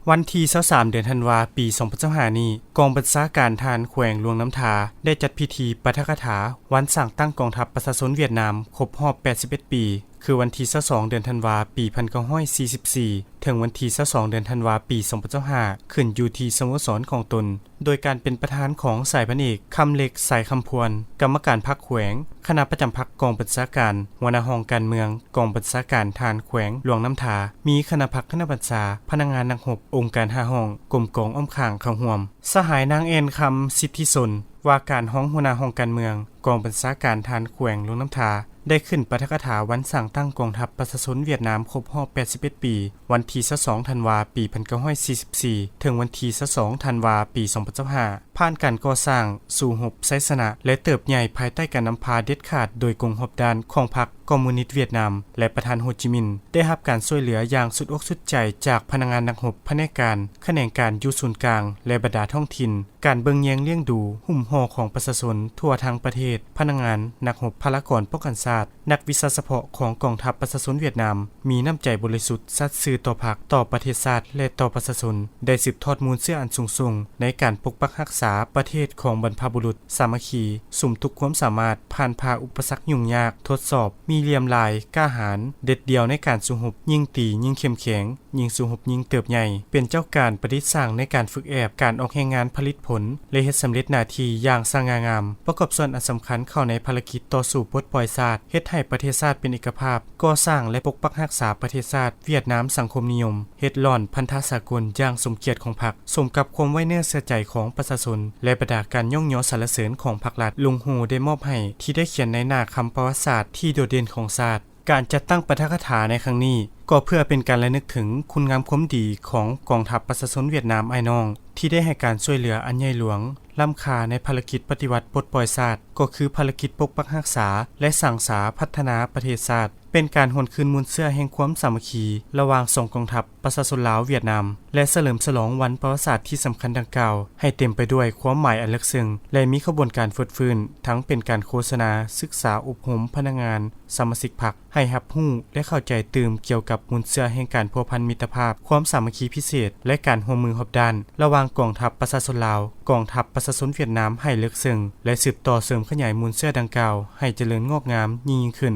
ວັນທີຊາວສາມ ເດືອນທັນວາ ປີສອງພັນຊາວຫ້ານີ້, ກອງບັນຊາການທະຫານແຂວງຫຼວງນ້ຳທາ ໄດ້ຈັດພິທີປາຖະກະຖາວັນສ້າງຕັ້ງກອງທັບປະຊາຊົນຫວຽດນາມຄົບຮອບແປດສິບເອັດປີ ຄືວັນທີຊາວສອງ ເດືອນທັນວາ ປີພັນເກົ້າຮ້ອຍສີ່ສິບສີ່ ເຖິງວັນທີຊາວສອງ ເດືອນທັນວາ ປີສອງພັນຊາວຫ້າ ຂຶ້ນຢູ່ທີ່ສະໂມສອນຂອງຕົນ, ໂດຍການເປັນປະທານຂອງສາຍພັນເອກ ຄຳເລັກ ສາຍຄຳພວນ, ກຳມະການພັກແຂວງ, ຄະນະປະຈຳພັກກອງບັນຊາການ, ຫົວໜ້າຫ້ອງການເມືອງ ກອງບັນຊາການທະຫານແຂວງຫຼວງນ້ຳທາ, ມີຄະນະພັກຄະນະບັນຊາ, ພະນັກງານນັກຮົບ, ອົງການຫ້າຫ້ອງ, ກົມກອງອ້ອມຂ້າງເຂົ້າຮ່ວມ. ສະຫາຍ ນາງ ແອນ ຄຳ ສິດທິຊົນ ວ່າການຮອງຫົວໜ້າຫ້ອງການເມືອງ ກອງບັນຊາການທະຫານແຂວງຫຼວງນ້ຳທາ ໄດ້ຂຶ້ນປາຖະກະຖາວັນສ້າງຕັ້ງກອງທັບປະຊາຊົນຫວຽດນາມຄົບຮອບແປດສິບເອັດປີ ວັນທີຊາວສອງ ທັນວາ ປີພັນເກົ້າຮ້ອຍສີ່ສິບສີ່ ເຖິງວັນທີຊາວສອງ ທັນວາ ປີສອງພັນຊາວຫ້າ ຜ່ານການກໍ່ສ້າງສູ້ຮົບໄຊຊະນະ ແລະ ເຕີບໃຫຍ່ພາຍໃຕ້ການນຳພາເດັດຂາດໂດຍກົງຮອບດ້ານຂອງພັກຄອມມູນິດຫວຽດນາມ ແລະ ປະທານໂຮຈິມິນ ໄດ້ຮັບການຊ່ວຍເຫຼືອຢ່າງສຸດອົກສຸດໃຈຈາກພະນັກງານນັກຮົບ, ພະແນກການ, ຂະແໜງການຢູ່ສູນກາງ ແລະ ບັນດາທ້ອງຖິ່ນ, ການເບິ່ງແຍງລ້ຽງດູ, ຫຸ້ມຫໍ່ຂອງປະຊາຊົນທົ່ວທັງປະເທດ, ພະນັກງານ, ນັກຮົບ, ພະລາກອນປ້ອງກັນຊາດ, ນັກວິຊາສະເພາະຂອງກອງທັບປະຊາຊົນຫວຽດນາມ ມີນ້ຳໃຈບໍລິສຸດ, ສັດຊື່ຕໍ່ພັກ, ຕໍ່ປະເທດຊາດ ແລະ ຕໍ່ປະຊາຊົນ, ໄດ້ສືບທອດມູນເຊື້ອອັນສູງສົ່ງໃນການປົກປັກຮັກສາປະເທດຂອງບັນພະບຸລຸດ, ສາມັກຄີ, ສຸມທຸກຄວາມສາມາດ, ຜ່ານຜ່າອຸປະສັກຫຍຸ້ງຍາກ, ທົດສອບ, ມີຫຼ່ຽມລາຍ, ກ້າຫານ, ເດັດດ່ຽວໃນການສູ້ຮົບ, ຍິ່ງຕີຍິ່ງເຂັ້ມແຂງ, ຍິ່ງສູ້ຮົບຍິ່ງເຕີບໃຫຍ່, ເປັນເຈົ້າການປະດິດສ້າງໃນການຝຶກແອບ, ການອອກແຮງງານຜະລິດຜົນ ແລະ ເຮັດສຳເລັດໜ້າທີ່ຢ່າງສະຫງ່າງາມ, ປະກອບສ່ວນອັນສຳຄັນເຂົ້າໃນພາລະກິດຕໍ່ສູ້ປົດປ່ອຍຊາດ, ເຮັດໃຫ້ປະເທດຊາດເປັນເອກະພາບ, ກໍ່ສ້າງ ແລະ ປົກປັກຮັກສາປະເທດຊາດຫວຽດນາມສັງຄົມນິຍົມ, ເຮັດຫຼອນພັນທະສາກົນຢ່າງສົມກຽດຂອງພັກ, ສົມກັບຄວາມໄວ້ເນື້ອເຊື່ອໃຈຂອງປະຊາຊົນ ແລະ ບັນດາການຍ້ອງຍໍສັນລະເສີນຂອງພັກລັດ ລຸງໂຮໄດ້ມອບໃຫ້ ທີ່ໄດ້ຂຽນໃນໜ້າຄຳປະຫວັດສາດທີ່ໂດດເດັ່ນຂອງຊາດ. ການຈັດຕັ້ງປາຖະກະຖາໃນຄັ້ງນີ້ ກໍເພື່ອເປັນການລະນຶກເຖິງຄຸນງາມຄວາມດີຂອງກອງທັບປະຊາຊົນຫວຽດນາມອ້າຍນ້ອງ ທີ່ໄດ້ໃຫ້ການຊ່ວຍເຫຼືອອັນໃຫຍ່ຫຼວງ, ລ້ຳຄ່າໃນພາລະກິດປະຕິວັດປົດປ່ອຍຊາດ, ກໍຄືພາລະກິດປົກປັກຮັກສາ ແລະ ສ້າງສາພັດທະນາປະເທດຊາດ, ເປັນການຫວນຄືນມູນເຊື້ອແຫ່ງຄວາມສາມັກຄີລະຫວ່າງສອງກອງທັບ ປະຊາຊົນລາວ-ຫວຽດນາມ ແລະ ສະເຫຼີມສະຫຼອງວັນປະຫວັດສາດທີ່ສຳຄັນດັ່ງກ່າວ ໃຫ້ເຕັມໄປດ້ວຍຄວາມໝາຍອັນເລິກເຊິ່ງ ແລະ ມີຂະບວນການຟົດຟື້ນ, ທັງເປັນການໂຄສະນາ, ສຶກສາອົບຮົມພະນັກງານ, ສະມາຊິກພັກ ໃຫ້ຮັບຮູ້ ແລະ ເຂົ້າໃຈຕື່ມກ່ຽວກັບມູນເຊື້ອແຫ່ງການພົວພັນມິດຕະພາບ, ຄວາມສາມັກຄີພິເສດ ແລະ ການຮ່ວມມືຮອບດ້ານ ລະຫວ່າງກອງທັບປະຊາຊົນລາວ, ກອງທັບປະຊາຊົນຫວຽດນາມໃຫ້ເລິກເຊິ່ງ ແລະ ສືບຕໍ່ເສີມຂະຫຍາຍມູນເຊື້ອດັ່ງກ່າວໃຫ້ຈະເລີນງອກງາມຍິ່ງໆຂຶ້ນ.